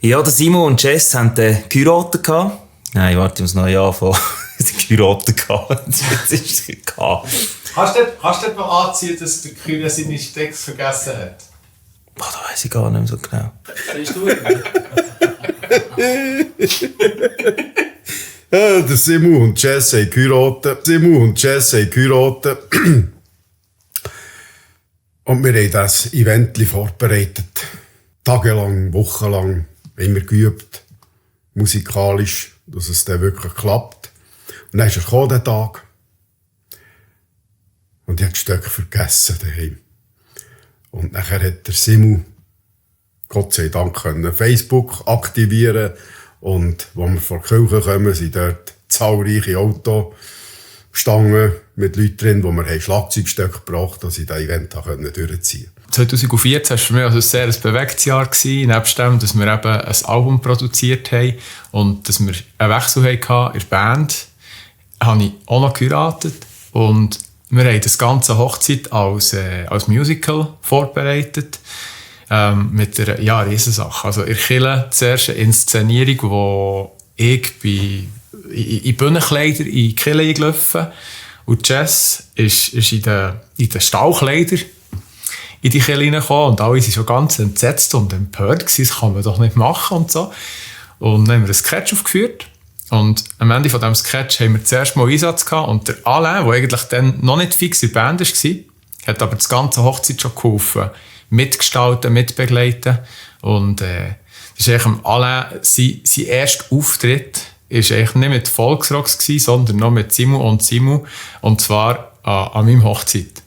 Ja, der Simon und Jess haben geheiratet gehabt. Nein, warte, ich muss noch ein Jahr anfangen. Sie geheiratet gehabt. Jetzt ist es gehabt. Kannst du mal anziehen, dass der Kühler seine Stecks vergessen hat? Boah, da weiss ich gar nicht mehr so genau. Siehst du Ja, der Simon und Jess haben geheiratet. Und wir haben das Event vorbereitet. Tagelang, wochenlang, immer geübt. Musikalisch, dass es dann wirklich klappt. Und dann ist er gekommen, der Tag. Und ich habe die Stöcke vergessen daheim. Und nachher hat der Simon, Gott sei Dank, können Facebook aktivieren. Und als wir vor die Kirche kommen, sind dort zahlreiche Autostangen mit Leuten drin, wo wir Schlagzeugstöcke gebracht haben, dass ich das Event durchziehen konnte. 2014 war für mich also ein sehr bewegtes Jahr gewesen, nebst dem, dass wir eben ein Album produziert haben und dass wir einen Wechsel hatten in der Band, habe ich auch noch geheiratet und wir haben das ganze Hochzeit als Musical vorbereitet. Mit einer Riesensache. Also in der Kirche zuerst eine Inszenierung, wo ich in Bühnenkleider in die Kirche eingelaufen und Jess ist in den Stallkleider in die Kirche reingekommen und alle waren schon ganz entsetzt und empört gewesen, das kann man doch nicht machen und so. Und dann haben wir einen Sketch aufgeführt und am Ende von diesem Sketch haben wir zuerst mal Einsatz gehabt und der Alain, der eigentlich dann noch nicht fix in der Band war, hat aber das ganze Hochzeit schon geholfen. Mitgestalten, mitbegleiten. Und das ist eigentlich am Alain, sein erster Auftritt war eigentlich nicht mit Volksrocks, sondern noch mit Simon. Und zwar an meinem Hochzeit.